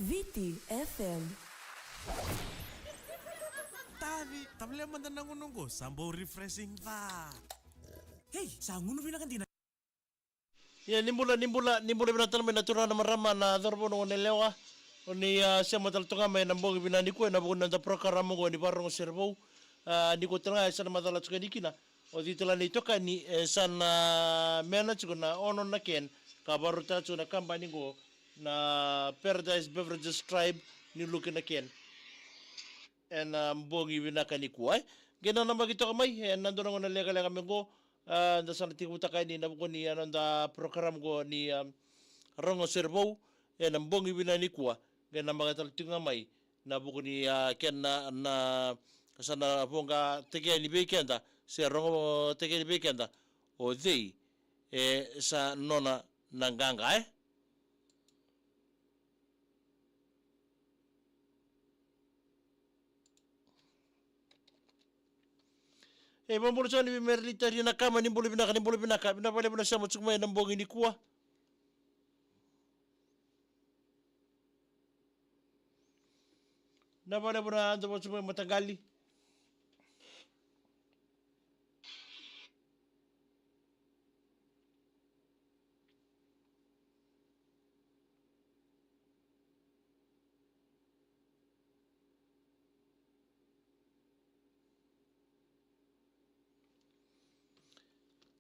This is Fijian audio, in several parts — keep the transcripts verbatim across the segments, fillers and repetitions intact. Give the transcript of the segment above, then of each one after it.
Viti F M. Tavi, tavale mada na gunu qo, sa bau refreshing ca. Hei, sa gunu vinaka dina. Ia, ni bula, ni bula, ni bula vinaka tale mai na turaga, na marama, na cauravou, na goneyalewa. O ni, a, sema tale tu ga mai ena bogi vinaka nikua ena vuku ni noda porokaramu oqo ni Vakarorogo Serevou. A, nikua tale ga e sa na macala tiko yani kina o cei tale na itokani e sa na mena tiko na ono na can ka vakarautaka tiko na kabani oqo na Paradise Beverages Tribe, ni luki na can. Ena bogi vinaka nikua, e. Qai nanamaki toka mai ena dua na gauna lekaleka mai oqo, a, da sa na tekivutaka yani na vuku ni, a, noda porokaramu oqo ni, a, Rogo Serevou ena bogi vinaka nikua. Qai namaka tale tiko ga mai na vuku ni, a, kena na, na sa na voqataki yani vei keda se rogotaki yani vei keda o cei e sa nona na qaqa, e. E, vakabula tiko yani vei Merlita Rinakama, ni bula vinaka, ni bula vinaka, vinaka vakalevu na sema tiko mai ena bogi nikua. Vinaka vakalevu na dau vakabula tiko mai, mataqali.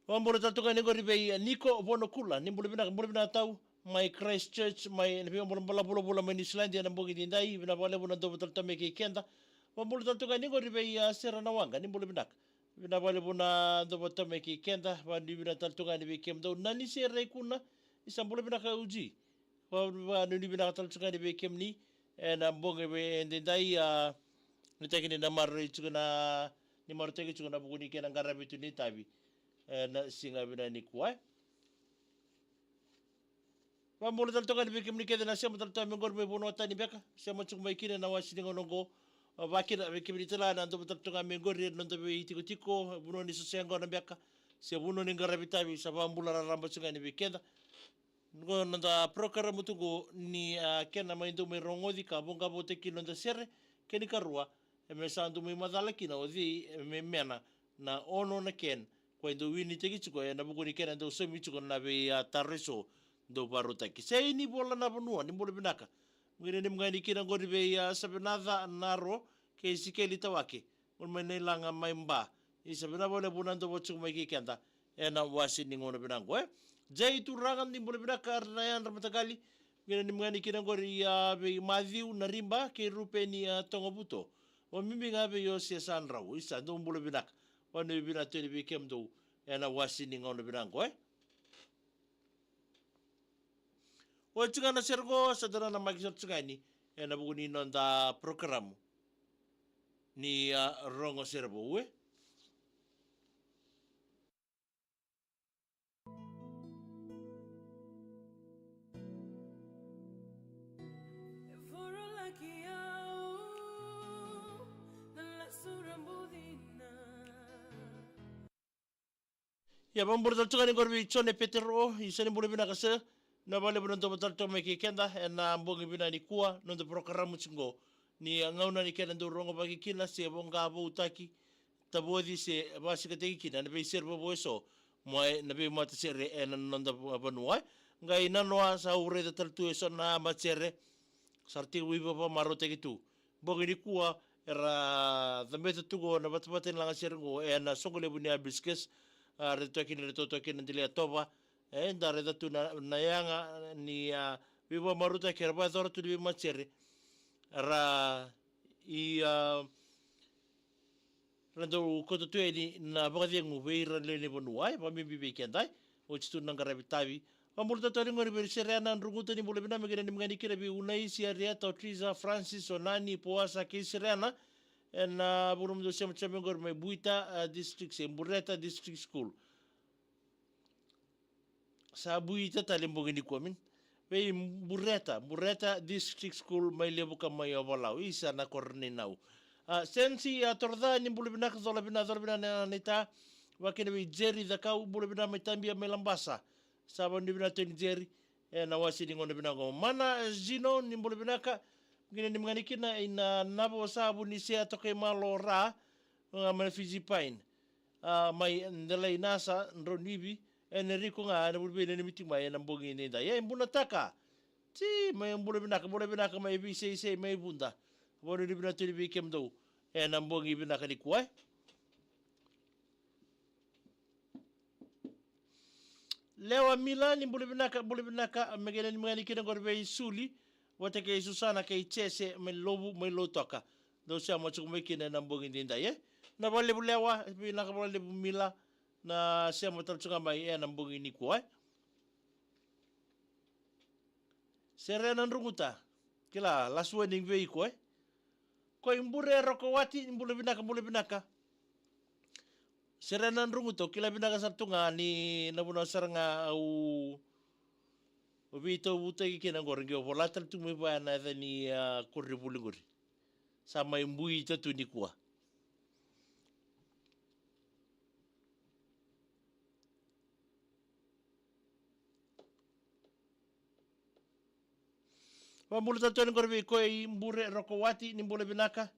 Vakabula tale tu ga yani qori vei, a, Niko Vonokula, ni bula vinaka, bula vinaka tau, mai Christchurch, mai na vei bula bula vulavula mai Niusiladi ena bogi edaidai, vinaka vakalevu na dau vakatale tu mai kei keda. Vakabula tale tu ga yani qori vei, a, Sera Nawaqa, ni bula vinaka. Vinaka vakalevu na dau vakatale tu mai kei keda, vakanuinui vinaka tale tu ga yani vei kemudou. Nani Sera Ikuna, isa bula vinaka, Uji. Vakanuinui vinaka tale tu ga yani vei kemuni ena bogi edaidai, a, nuitaki ni na maroroi tiko na, ni marautaki tiko na vuku ni kena qaravi tu ni tavi ena siga vinaka nikua, e. Vakabula tale tu ga yani vei kemuni kece na sema tale tu ga mai qori mai vanua tani beka, sema tiko mai kina ena wase ni gauna oqo. Vakakina vei kemuni tale ga na dau vakatale tu ga mai qori ena noda veitikotiko, vanua ni soso yaqona beka se vanua ni qaravi tavi, sa vakabula raraba tiko ga yani vei keda. Qo na noda porokaramu tu qo ni, a, kena mai dau mai rogoci ka voqa voutaki kina noda sere. Kena ikarua, e me sa dau mai macala kina o cei e me mena na ono na can ka e dau winitaki tiko ena vuku ni kena dau saumi tiko na vei, a, taro eso dau vakarautaki. Seini Vola Navanua, ni bula vinaka. Qai nanumi ga yani kina qori vei, a, Savenaca Naro kei Sikeli Tawake. Qori mai Nailaga mai Ba. Isa, vinaka vakalevu na dau vakatale tu mai kei keda ena wase ni gauna vinaka qo, e. Jai Turaga, ni bula vinaka, era na yadra mataqali. Qai nanumi ga yani kina qori, a, vei Maciu Nariba kei Rupeni, a, Togavuto. Vakabibi ga vei Osia Sadrau. Isa, dou bula vinaka. Vakanuinui vinaka tu yani vei kemudou ena wase ni gauna vinaka qo, e. Oti ga na sere qo, sa da nanamaki sara tu ga yani ena vuku ni noda porokaramu ni, a, Rogo Serevou, e. Ia, vakabula tale tu ga yani qori vei Jone Petero, isa, ni bula vinaka sir. Vinaka vakalevu na dau vakatale tu mai kei keda ena bogi vinaka nikua, noda porokaramu tiko qo ni gauna ni kena dau rogovaki kina se voqa voutaki, tavoci se vakasikataki kina na veisere vovou eso mai na veimatasere ena noda vanua. Qai nanoa sa au raica tale tu eso na matasere sa ra tiko veivakamarautaki tu. Bogi nikua era cabeta tu qo na vatavata ni lagasere qo ena soqo levu ni Hibiscus, a, raica tu kina, raica tu kina na dela yatova. E, da raica tu na, na yaga ni, a, veivakamarautaki era vakayacora tu na veimatasere. Ra i, a, ra dau kauta tu yani na vakacegu vei ira na lewe ni vanua, e, vakabibi vei keda, e. Oti tu na qaravi tavi. Vakabula tale tu yani qori vei Sereana Druguta, ni bula vinaka, me qai nanumi ga yani kina vei Unaisi, Arieta, Otrisa, Francis, Onani, Poasa kei Sereana. Ena, a, vuku ni nomudou sema tiko mai qori mai Buita, a, District, se Bureta District School. Sa Buita tale bogi nikua, min. Vei Bureta, Bureta District School mai Levuka mai Ovalau, isa na koro ni Nau. A, Sensi, a, Toroca, ni bula vinaka, cola vinaka, cola vinaka na, na ita. Vakakina vei Jerry Cakau, bula vinaka mai Tabia mai Labasa. Sa vakanuinui vinaka tu yani Jerry. E na wasi ni gona vinaka qo. Mana Zino, ni bula vinaka. Gina ni magani kina ina navo sa vu ni sea toka i malo ra. Ga mai na Fiji Pine. A, mai Delai Nasa, Dronivi. E na riko ga, na vulivei na ni miti mai, e na bogi ni da. E, bula taka. Ti, mai bula vinaka, bula vinaka, mai vi sei sei, mai vuda. Vonu ni vinaka tu ni vi kemdou. E na bogi vinaka ni kua, e. Lewa Mila, ni bula vinaka, bula vinaka, me gena ni magani kina qori vei Suli, vata kei Susana kei Jese, mai Lovu, mai Lotoka. Dou sema tiko mai kina na bogi didai, e? Na valevu Lewa, vinaka valevu Mila, na sema tale tiko ga mai, e, na bogi ni kua, e? Serena Druguta, kila, last warning vei iko, e? Ko i bure Rokowati, ni bula vinaka, bula vinaka. Serena Druguta, kila vinaka sara tu ga ni na vuna sara ga au veitauvutaki kina qori, qai vola tale tu mai vaya na yaca ni, a, koronivuli qori. Sa mai bui tatu ni kua. Vabula tale tu yani qori vei ko i bure Rokowati, ni bula vinaka.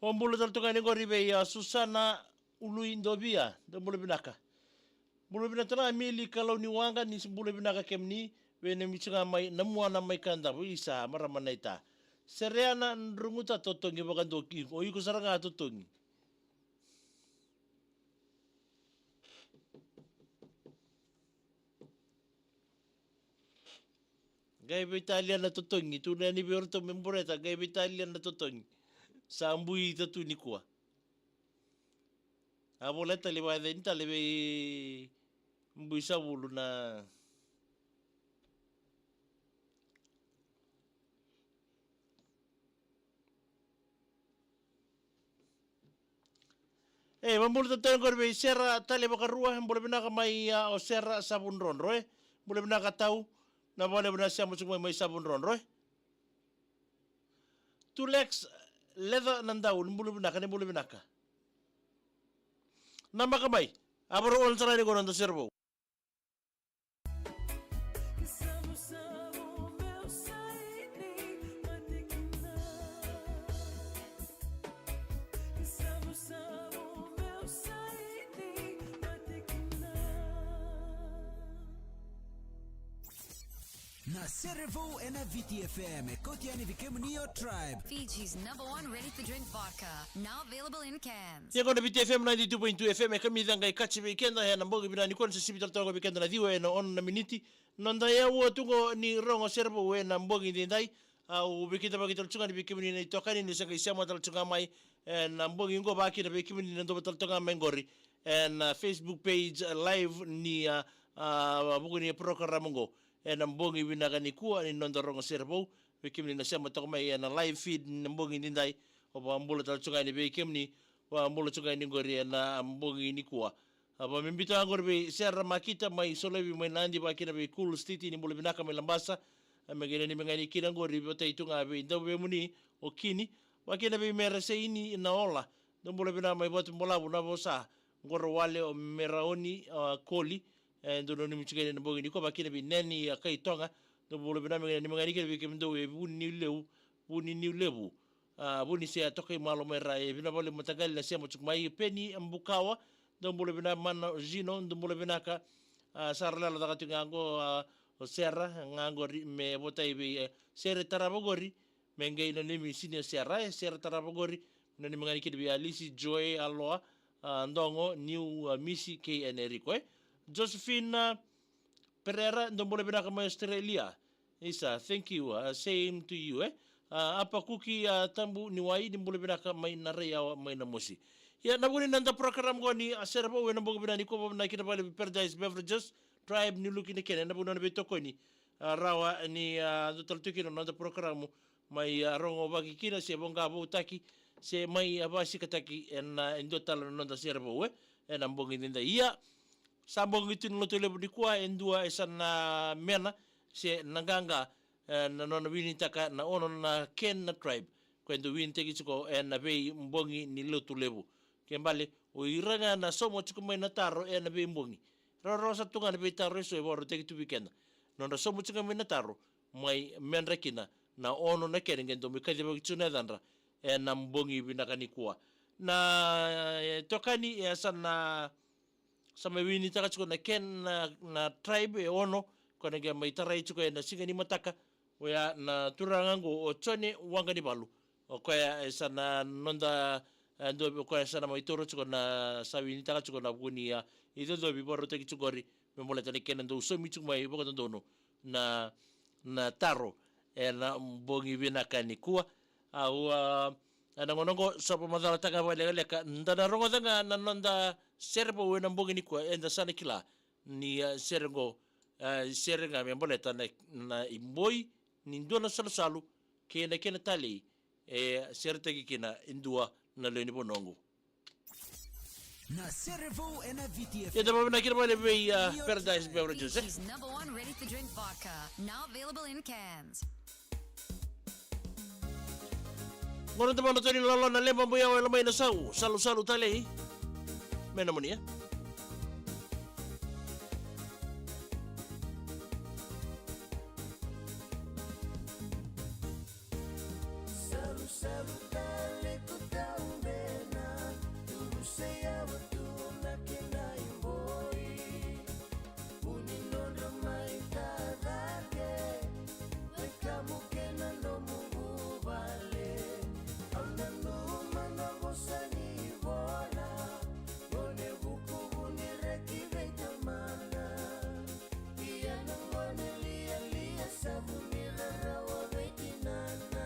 O bula tale tu ga yani qori vei, a, Susana Ului Dovia, dou bula vinaka. Bula vinaka tale ga Mili Kalauniwaqa, ni bula vinaka kemuni, vei na miti ga mai na muana mai Kadavu, isa marama naita. Sereana Druguta, totogi vakadua, o iko sara ga totogi. Qai veitalia na totogi, tu na yani vei iratou me bureta, qai veitalia na totogi. Sa bui tatu ni kua. A vola tale vaya ni tale vei bui savulu na. E, vabula tale qori vei Sera tale vakarua, bula vinaka mai, a, o Sera Savudrodro, e. Bula vinaka tau, na valevu na sema tiko mai, mai Savudrodro, e. Tulex Leather Nadau, ni bula vinaka, ni bula vinaka. Na maka mai, a varo on sara ni qo na da Serevou. Na Serevou ena Viti F M, e kauti yani vei kemuni o Tribe. Fiji's number one ready-to-drink vodka, now available in cans. Ia qo na Viti F M ninety-two point two F M, e kamica qai kaci vei keda ena bogi vinaka nikua, sa sivi tale toka vei keda na ciwa ena ono na miniti. Noda yaua tu qo ni rogo Serevou ena bogi didai. Au veikidavaki tale tu ga yani vei kemuni na itokani ni sa qai sema tale tu ga mai ena bogi qo, vakakina vei kemuni na dova tale tu ga mai qori ena, a, Facebook page, a, live ni, a, a, vuku ni program qo ena bogi vinaka nikua ni noda rogo Serevou. Vei kemuni na sema toka mai ena live feed na bogi didai, au vakabula tale tu ga yani vei kemuni, vakabula tu ga yani qori ena bogi nikua. A, vabibita ga qori vei Sera Makita mai Solevi mai Nadi, vakakina vei Cool Stiti, ni bula vinaka mai Labasa. A, me qai nanumi ga yani kina qori vata tu ga vei Dauvemuni o Kini, vakakina vei Mere Seini na Ola, dou bula vinaka mai Vatubolavu na vosa, qoro wale o Meraoni, a, Koli, e, dou nanumi tu ga yani na bogi nikua, vakakina vei Neni, a, Kaitoga, dou bula vinaka, me qai nanumi ga yani kina vei kemudou e Vuniniulevu, Vuniniulevu. A, Vuni se a toka i malo mai ra, e vinaka valevu mataqali na sema tiko mai. Peni Bukawa, dou bula vinaka. Mana Zino, dou bula vinaka. A, Sara Lala caka tiko ga qo, a, o Sera ga qori me votai vei, e, Sere tarava qori, me qai nanumi Senior Sera, e, Sera tarava qori, nanumi ga yani kina vei Alisi, Joy, Aloa, a, Dogo, Niu, a, Misi kei Enrico, e. Josephine, a, Pereira, dou bula vinaka mai Australia. Isa, thank you, a, same to you, e. A, Apa Kuki, a, Tabu ni Wai, ni bula vinaka mai Naraiyawa mai Namosi. Ia, na vuni na noda program qo ni, a, Serevou ena bogi vinaka nikua, vakavinavinaka kina valevu Paradise Beverages, Tribe, New Look, na kena, na vuni na veitokoni, a, rawa ni, a, dua tale tu kina na noda program mai, a, rogovaki kina se voqa voutaki se mai, a, vasikataki ena, a, e dua tale na noda Serevou, e, ena bogi didai. Ia, sa bogi tu na lotu levu nikua, e dua e sa na mena, se na qaqa, e, na nona winitaka na ono na Ken na Tribe, ko e dau winitaki tiko e na veibogi ni lotu levu. Ke bale, o ira ga na sauma tiko mai na taro e na veibogi. Rawarawa sa tu ga na veitaro e so e vakarautaki tu vei keda. Nodra sauma tiko mai na taro, mai medra kina na ono na Ken qai dau mai kacivaki tiko na yacadra e na bogi vinaka nikua. Na, e, tokani, e, sa na, sa mai winitaka tiko na Ken na, na Tribe e ono, ko na qai mai tarai tiko e na siga ni mataka, oya na turaga qo o Jone Waqanivalu. O koya e sa na noda, e, dua, o koya sa na mai toro tiko na, sa winitaka tiko na vu ni, a, icocovi vakarautaki tiko qori, me baleta na kena dau saumi tiko mai vakadodonu na, na taro e na bogi vinaka nikua. Au, a, e na gauna qo sa vakamacalataka vakalekaleka, da na rogoca ga na noda sere vou e na bogi nikua, eda sa na kila ni, a, sere qo, a, sere ga me baleta na, na iboi ni dua na salusalu kei na kena talei e seretaki kina e dua na lewe ni vanua qo. Na sere vou e na V T F M. Ia da vavinaka kina vale vei, a, Paradise Beverages, e? Fiji's number one ready-to-drink vodka, now available in cans. Gona da vana toni lalo na leba boya o ela mai na sau, salusalu talei. Me na mania. Salusalu talei ko taubena, turu se yawa tu na kena iboi. Uni nodra mai ta cake, mai kamu kei na nomu vuvale. Au nanuma na vosa ni vola, gone vuku vuni reki vei tamana. Ia na gone lialia sa vuni rarawa vei tinana.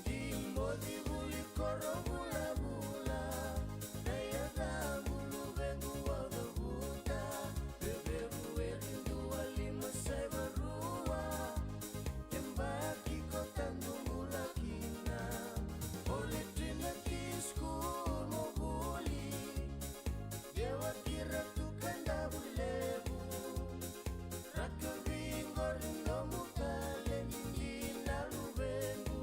Timoci vuli koro vulavula, na yaca bulu vequ au cavuta, Feverueri dua lima saiva rua, yabaki ko tadu bula kina, o Litrina ki skul mo vuli, dewa kira tu ka davu levu. Rakavi qori nomu talei ni dina luvequ.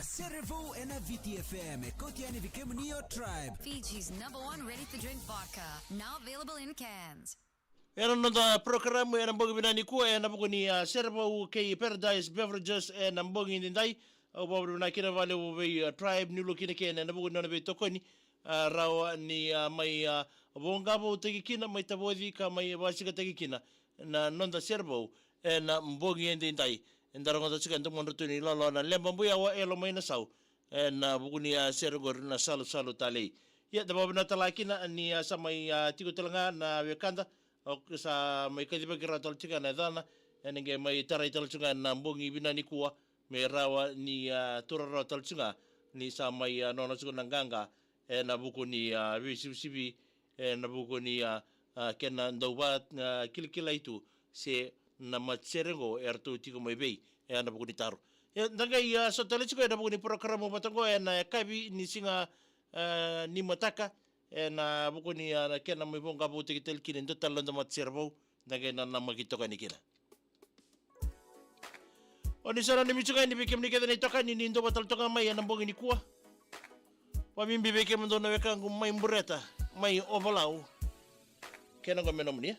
Serevou ena V T F M, e kauti yani vei kemuni o Tribe. Fiji's number one ready-to-drink vodka, now available in cans. Ena noda porokaramu ena bogi vinaka nikua ena vuku ni, a, Serevou kei Paradise Beverages ena bogi nidai. Au vakavinavinaka kina vakalevu vei, a, Tribe ni lukina kena ena vuku ni nona veitokoni, a, rawa ni, a, mai, a, voqavoutaki kina, mai tavoci ka mai vakasikataki kina na noda Serevou ena bogi edaidai. Eda rogoca tiko e domodratou ni lolo na Leba Buyawa, e Lomainasau, ena vuku ni, a, sere qori na Salusalu Talei. Ia, da vakavinavinaka tale ga kina ni, a, sa mai, a, tiko tale ga na wekada, o, sa mai kacivaki rawa tale tiko ga na yacana, ena qai mai tarai tale tiko ga na bogi vinaka nikua, me rawa ni, a, taura rawa tale tiko ga ni sa mai, a, nona tiko na qaqa ena vuku ni, a, veisivisivi, ena vuku ni, a, a, kena dau va, a, kilakilai tu se na matasere qo eratou tiko mai vei, ena vuku ni taro. E, da qai, a, sota tale tiko ena vuku ni porokaramu vata qo ena yakavi ni siga, a, ni mataka, ena vuku ni, a, na kena mai voqavoutaki tale kina e dua tale na noda matasere vou, da qai nanamaki toka yani kina. O ni sa nanumi tiko yani vei kemuni kece na itokani ni duavata tale toka mai ena bogi nikua. Vakabibi vei kemudou na wekaqu mai Bureta, mai Ovalau. Kena qo me nomuni, e?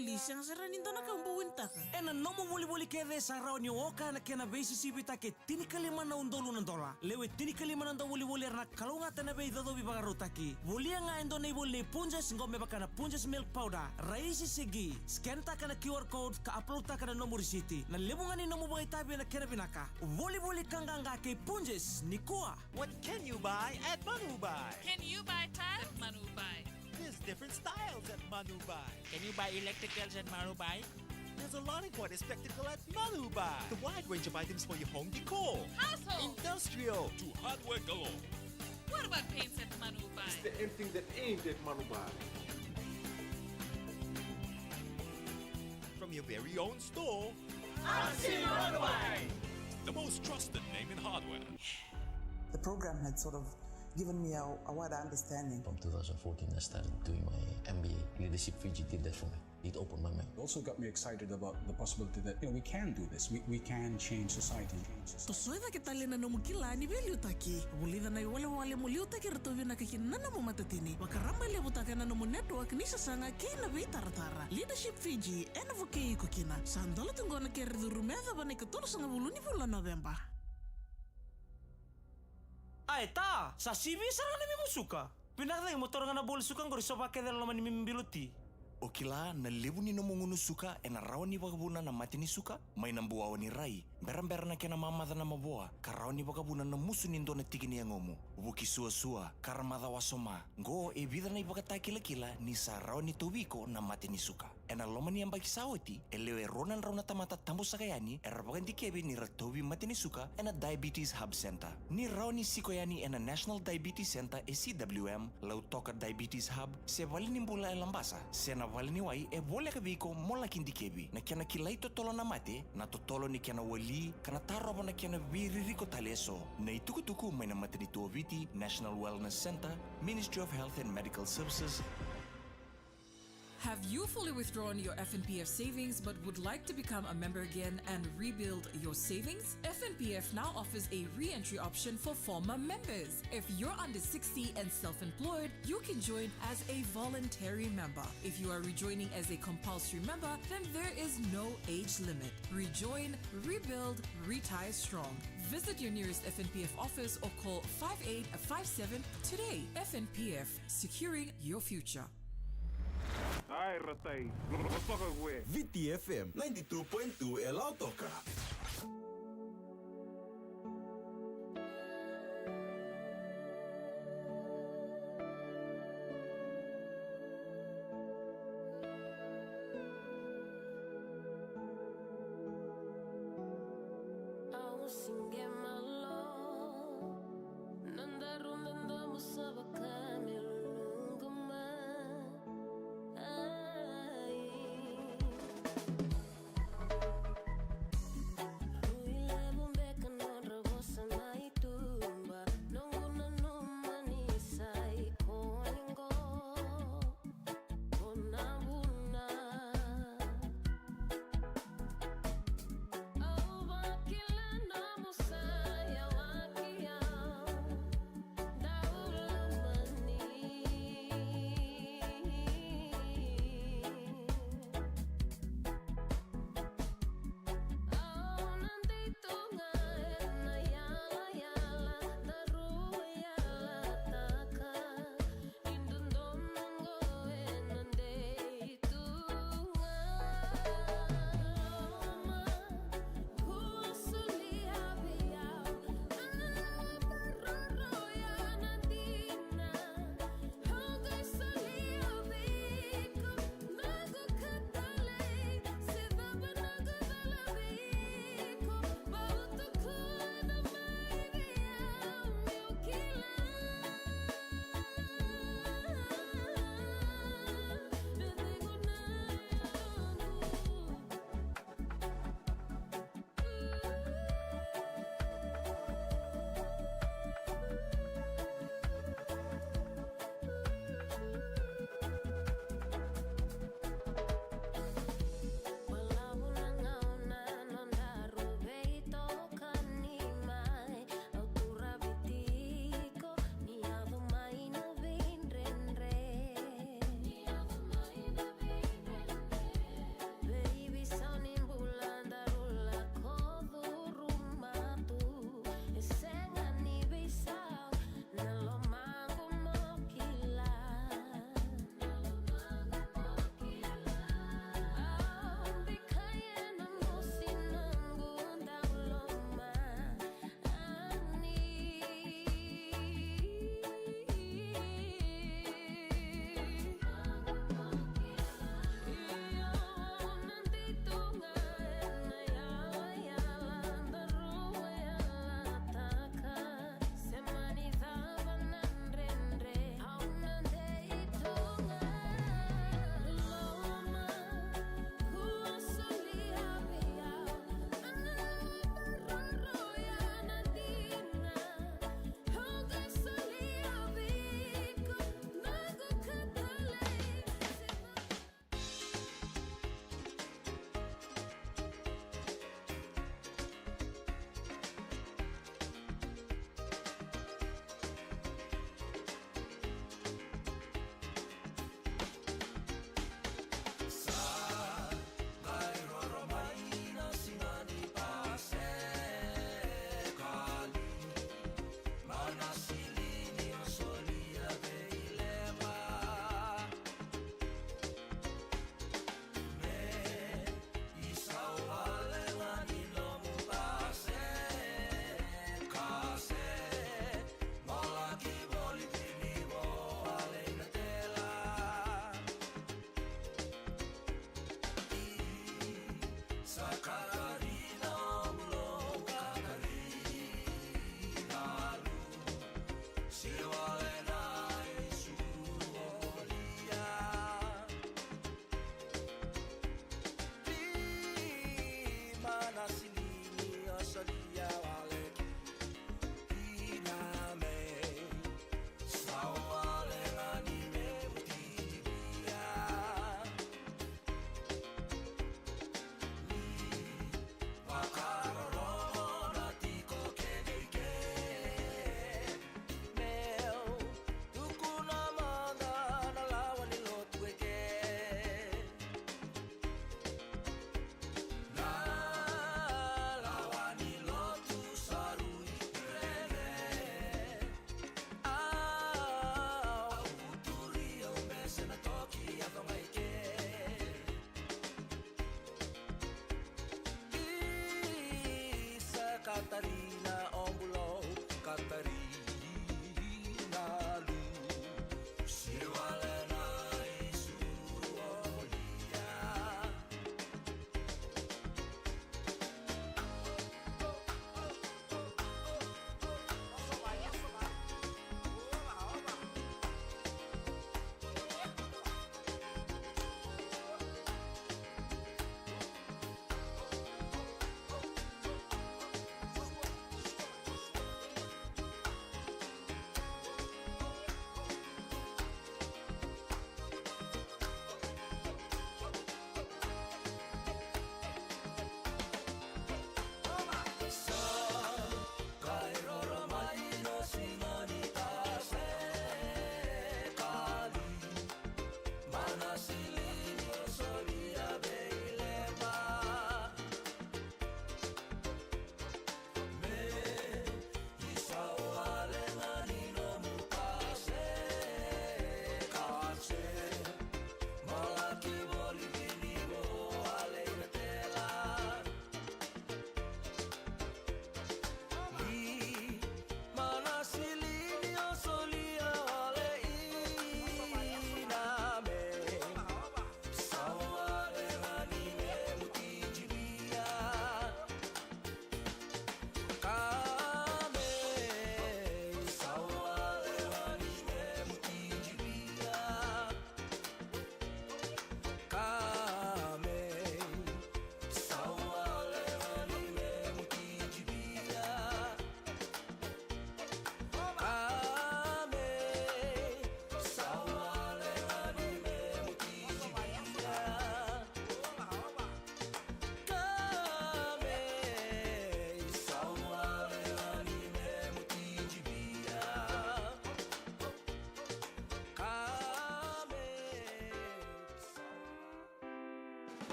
Li sega sara ni dua na ka au bau winitaka. Ena nomu volivoli kece sa rawa ni oka na kena veisisivitaki e tinikalima na udolu na dola. Lewe tinikalima na dauvolivoli era na kalougata na veicocovi vakarautaki. Volia ga e dua na ivoli nei Punjas qo me vaka na Punjas milk powder, raisi se ghee. Scan-taka na Q R code ka upload-taka na nomu risiti. Na levu ga ni nomu vakaitavi ena kena vinaka. Volivoli ka qaqa kei Punjas nikua. What can you buy at Manubai? Can you buy tiles at Manubai? There's different styles at Manubai. Can you buy electricals at Manubai? There's a lot of what is spectacle at Manubai. The wide range of items for your home decor. Household. Industrial. To hardware galore. What about paints at Manubai? Is there anything that ain't at Manubai? From your very own store. Artsy Manubai. The most trusted name in hardware. The program had sort of given me a, a wider understanding. From two thousand fourteen, I started doing my M B A. Leadership Fiji did that for me. It opened my mind. It also got me excited about the possibility that, you know, we can do this. We, we can change society. Tosoya cake tale na nomu kila ni veiliutaki. Vulica na iwalewale mo liutaki iratou vinaka kina na nomu matatini. Vakarabailevutaka na nomu network ni sasaga kei na veitaratara. Leadership Fiji, ena vukei iko kina. Sa dola tu qo na kere curu me yacova na ikatolusagavulu ni vula o Noveba. Ae ta, sa sivi sara ga na memu suka. Vinaka cake mo taura ga na bowl suka qori, sova kece e loma ni memu bilo ti. O kila, na levu ni nomu gunu suka ena rawa ni vakavuna na mate ni suka mai na buawa ni rai, berabera na kena mamaca na mavoa, ka rawa ni vakavuna na musu ni dua na tiki ni yagomu. Vuki suasua, karamaca wasoma. Qo e vica na ivakatakilakila ni sa rawa ni tauvi iko na mate ni suka. Ena loma ni yabaki sa oti, e lewe rua na drau na tamata tabu saka yani era vakadikevi ni ra tauvi mate ni suka ena Diabetes Hub Centre. Ni rawa ni siko yani ena National Diabetes Centre e C W M, Lautoka Diabetes Hub, se valenibula e Labasa, se na valeniwai e voleka vei iko mo laki dikevi. Na kena kilai totolo na mate, na totolo ni kena wali, ka na tarova na kena veiririko tale eso. Na itukutuku mai na matanitu o Viti, National Wellness Centre, Ministry of Health and Medical Services. Have you fully withdrawn your F N P F savings but would like to become a member again and rebuild your savings? F N P F now offers a re-entry option for former members. If you're under sixty and self-employed, you can join as a voluntary member. If you are rejoining as a compulsory member, then there is no age limit. Rejoin, rebuild, retire strong. Visit your nearest F N P F office or call five eight five seven today. F N P F, securing your future. Ai, ratai. Lautoka qo. Viti F M ninety-two point two e Lautoka. Au sega ni malo. Na daru na domo sa vaka me luluqa mai. Ai.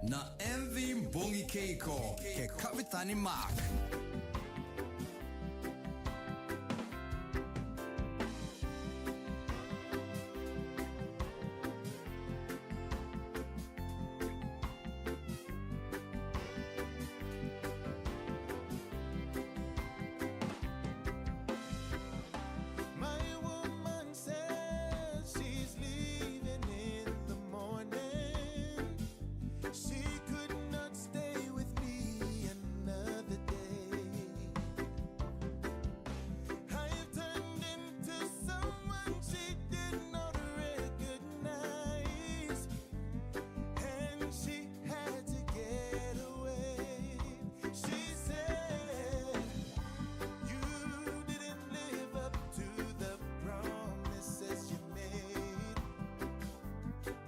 Na M V Bogi Keiko kei Kavetani Mark. My woman says she's leaving in the morning. She could not stay with me another day. I've turned into someone she did not recognize, and she had to get away. She said, "You didn't live up to the promises you made.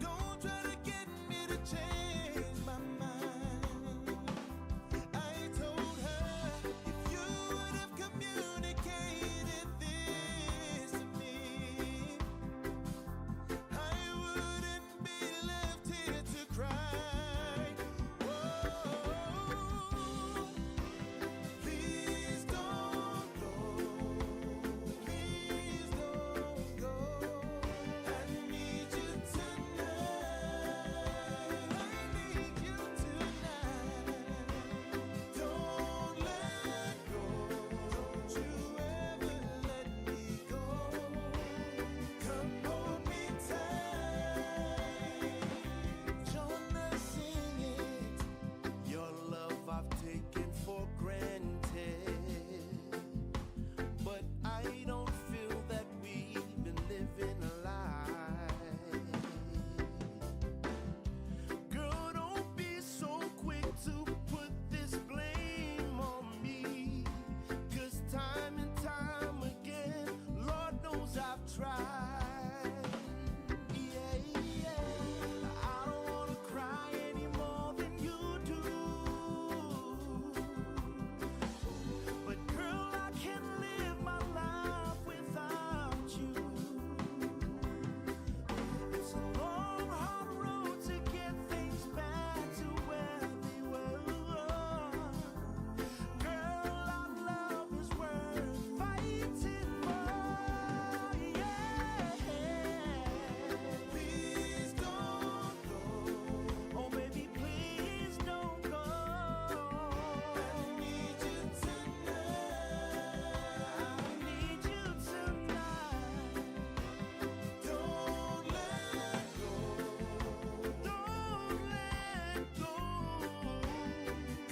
Don't try to get me to change my mind." I told her, "If you would have communicated this to me, I wouldn't be left here to cry." Whoa. Please don't go. Please don't go. I need you tonight. I need you tonight. Don't let go. Don't you ever let me go. Come hold me tight. Jonas, sing it. Your love I've taken for granted, but I don't feel that we've been living a lie. Girl, don't be so quick to put this blame on me, 'cause time and time again, Lord knows I've tried. Yeah, yeah. I don't wanna cry any more than you do. But girl, I can't live my life without you. It's a long, hard road to get things back to where they were. Girl, our love is worth fighting for, yeah. Please don't go. Oh, baby, please don't go. I need you tonight. I need you tonight. Don't let go. Don't let go.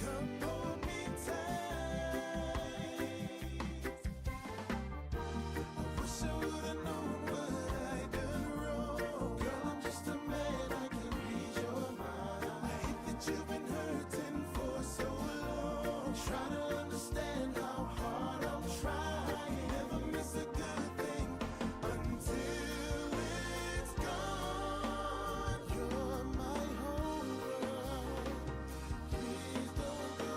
Come hold me tight. I wish I would've known what I'd done wrong. Girl, I'm just a man, I can read your mind. I hate that you've been hurting for so long. Trying to understand how hard I'm trying. Never miss a good thing until it's gone. You're my whole world. Please don't go,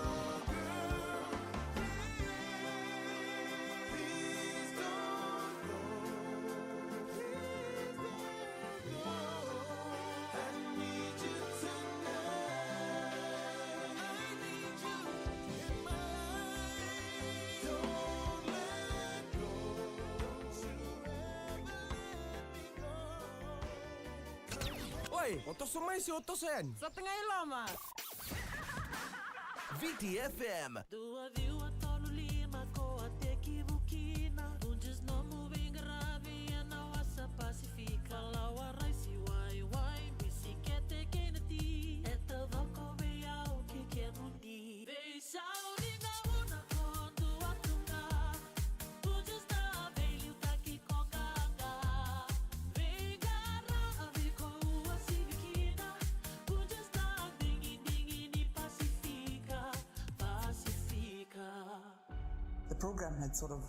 girl. Please, please don't go. Please don't go. I need you tonight. I need you in my life. Don't let go. Don't you ever let me go. Oi, o toso mai se o toso yani? Sa tagai loma. Viti F M. Dua, ciwa, tolu, lima, ko a tekivu kina. Punjas nomu veiqaravi ena wasa Pasifika. Falawa, raisi, waiwai, bisikete kei na ti. E taucoko vei au kei kemuni. Veisau ni gauna ko dua tu ga. Punjas na veiliutaki ko qaqa. Veiqaravi ko uasivi kina. Punjas na digidigi ni Pasifika, Pasifika. The program had sort of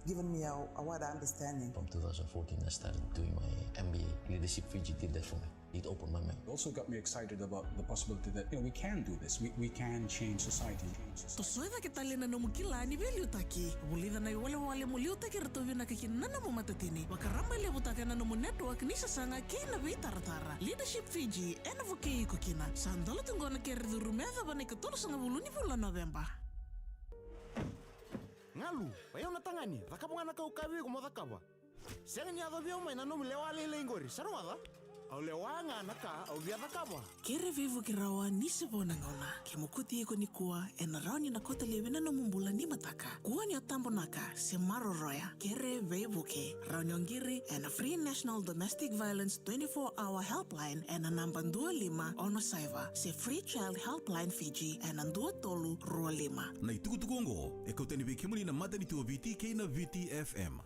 given me a, a wider understanding. From two thousand fourteen, I started doing my M B A. Leadership Fiji did that for me. It opened my mind. It also got me excited about the possibility that, you know, we can do this. We, we can change society. Tosoya cake tale na nomu kila ni veiliutaki. Vulica na iwalewale mo liutaki iratou vinaka kina na nomu matatini. Vakarabailevutaka na nomu network ni sasaga kei na veitaratara. Leadership Fiji, ena vukei iko kina. Sa dola tu qo na kere curu me yacova na ikatolusagavulu ni vula Noveba. Galu, vei au na tagane, cakava ga na ka au kaya vei iko mo cakava. Sega ni yacovi au mai na nomu lewa lailai qori, sa rogoca? Au lewa ga na ka au via cakava. Kere veivuke rawa ni se vo na gauna. Ke mokuti iko nikua, ena rawa ni na kauta laivi na nomu bula ni mataka. Kua ni o tabonaka se maroroya. Kere veivuke. Rawa ni o qiri ena Free National Domestic Violence twenty-four hour helpline ena naba dua lima ono saiva, se Free Child Helpline Fiji ena dua tolu rua lima. Na itukutuku oqo e kau tani vei kemuni na matanitu o Viti kei na Viti F M.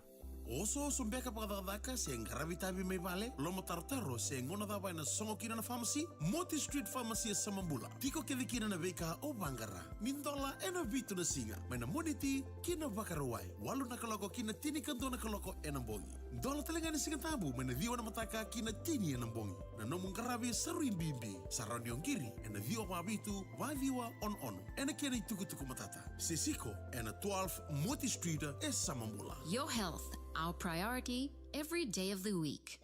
Osooso beka vakacakacaka se qaravi itavi mai vale, lomatarotaro se gauna cava ena sogo kina na famasi? Moti Street Pharmacy e Samabula. Tiko kece kina na veika o vaqara. Ni dola ena vitu na siga, mai na Moniti ki na Vakarauwai. Walu na kaloko ki na tinikadua na kaloko ena bogi. Dola tale ga ena Sigatabu, mai na ciwa na mataka ki na tini ena bogi. Na nomu qaravi sa rui bibi. Sa rawa ni o qiri ena ciwa va vitu, va ciwa ono ono. Ena kena itukutuku matata. Se tiko ena twelve Moti Street e Samabula. Your health, our priority, every day of the week.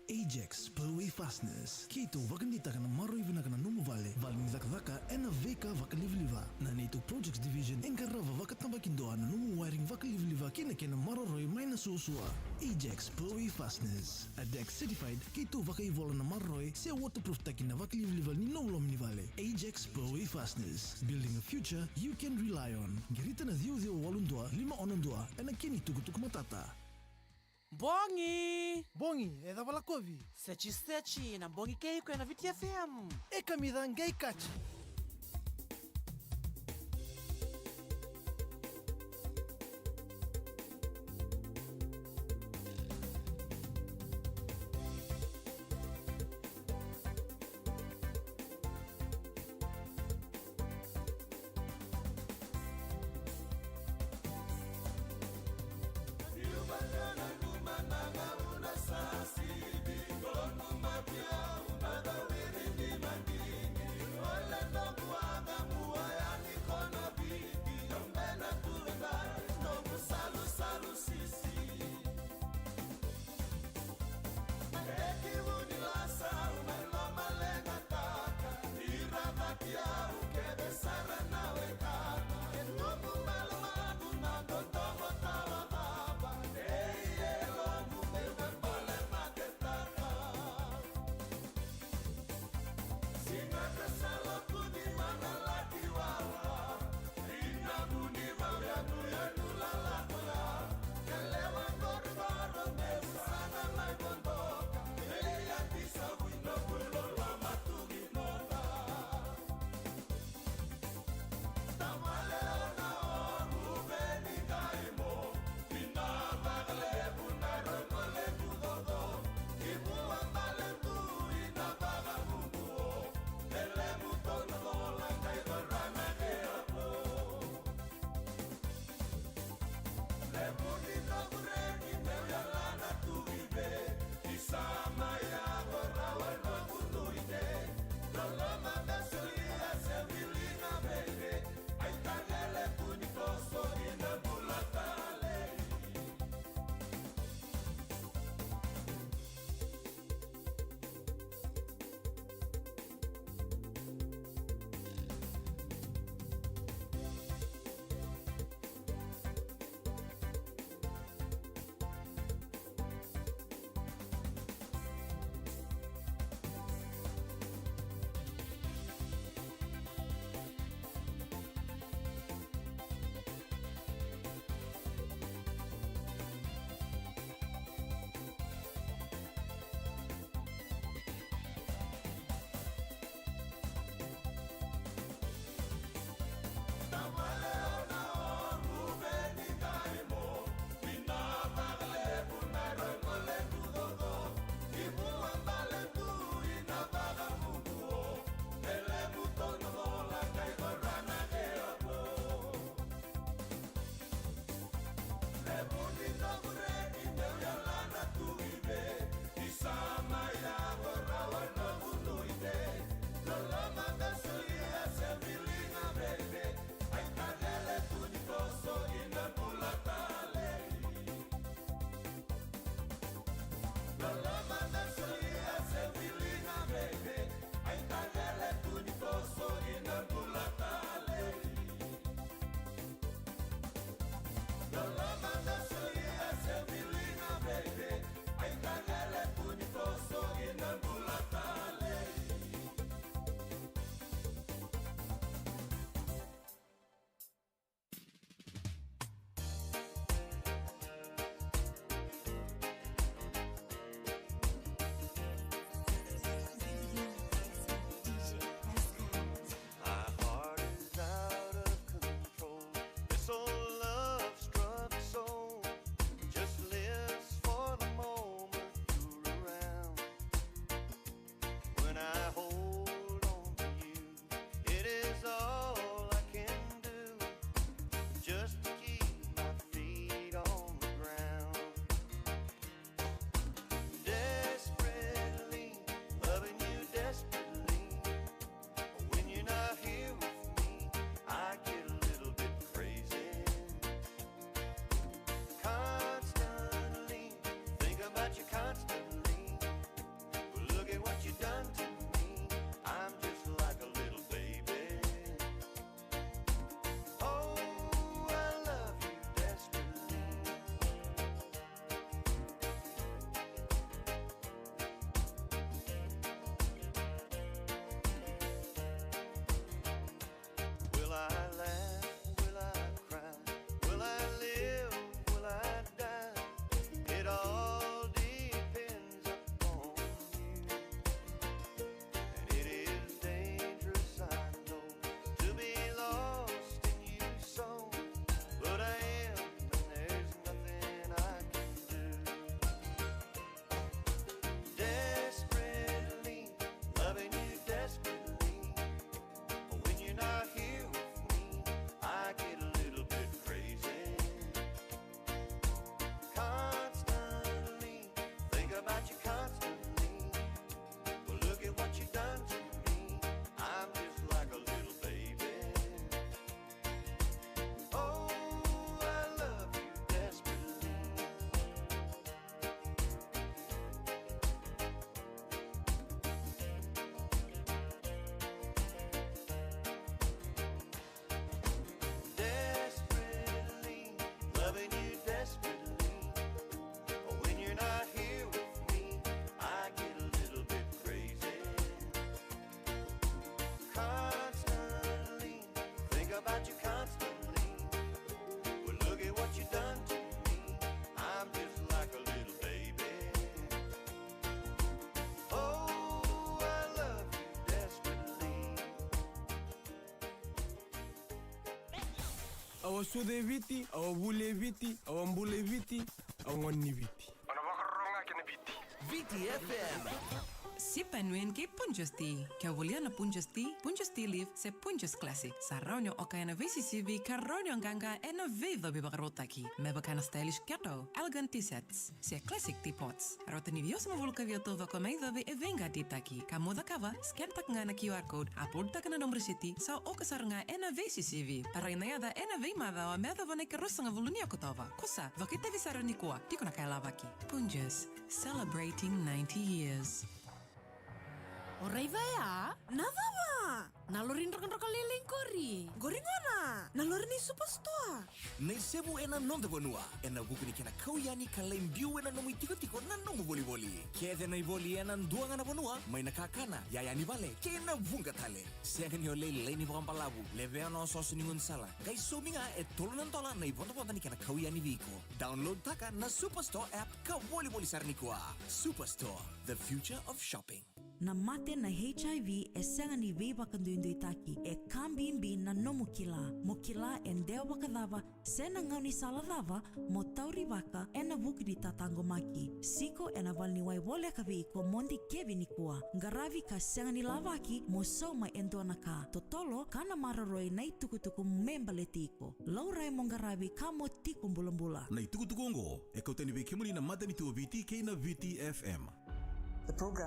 Ajax Pureway Fasteners. Keitou vakadeitaka na maroroi vinaka na nomu vale, vale ni cakacaka, ena veika vakalivaliva. Na neitou Projects Division e qarava vakatabakidua na nomu wiring vakalivaliva kei na kena maroroi mai na suasua. Ajax Pureway Fasteners. A Dex certified, keitou vakaivola na maroroi se waterproof taki na vakalivaliva ni nomu loma ni vale. Ajax Pureway Fasteners. Building a future you can rely on. Qirita na ciwa ciwa walu dua lima ono dua ena kena itukutuku matata. Bogi! Bogi, e cava lakovi? Sechi, sechi, na bogi kei iko ena Viti F M. E kamica qai kachi. Au a sucu e Viti, au a vuli e Viti, au a bula e Viti, au gone ni Viti. Au na vakarorogo ga ki na Viti. Viti F M. Sip and win kei Punjas Tea. Ke o volia na Punjas Tea, Punjas Tea Leaf, se Punjas Classic, sa rawa ni o oka ena veisisivi ka rawa ni o qaqa ena veicovi vakarautaki. Me vaka na stylish keto, elegant tea sets, se classic teapots. Rauta ni ciwasagavulu ka vitu na taucoko mai covi e veiqatitaki. Ka mo cakava, scan taka ga na Q R code, upload taka na nomu risiti, sa oka sara ga ena veisisivi. Tarai na yaca ena veimacawa me yacova na ikaruasagavulu ni Okotova. Ko sa, vakaitavi sara nikua, tiko na ka e lavaki. Punjas, celebrating ninety years. O raica ya? Na cava? Na lori drokadroka lailai qori. Qori gona, na lori ni Superstore. Na isevu ena noda vanua, ena vuku ni kena kau yani ka lai biu ena nomu itikotiko na nomu volivoli. Kece na ivoli ena dua ga na vanua, mai na kakana, yaya ni vale, kei na vuqa tale. Sega ni o lailai ni vakabalavu, levea na osooso ni gaunisala. Qai saumi ga e tolu na dola na ivodovodo ni kena kau yani vei iko. Download taka na Superstore app ka volivoli sara nikua. Superstore, the future of shopping. Na mate na H I V e sega ni veivakaduiduitaki, e ka bibi na nomu kila. Mo kila e dewa vakacava, se na gaunisala cava mo taurivaka ena vuku ni tataqomaki. Siko ena valeniwai voleka vei iko mo dikevi nikua. Qaravi ka sega ni lavaki mo sauma e dua na ka. Totolo ka na maroroi na itukutuku me baleti iko. Laurai mo qaravi ka mo tiko bulabula. Na itukutuku oqo e kau tani vei kemuni na matanitu o Viti kei na Viti F M. The program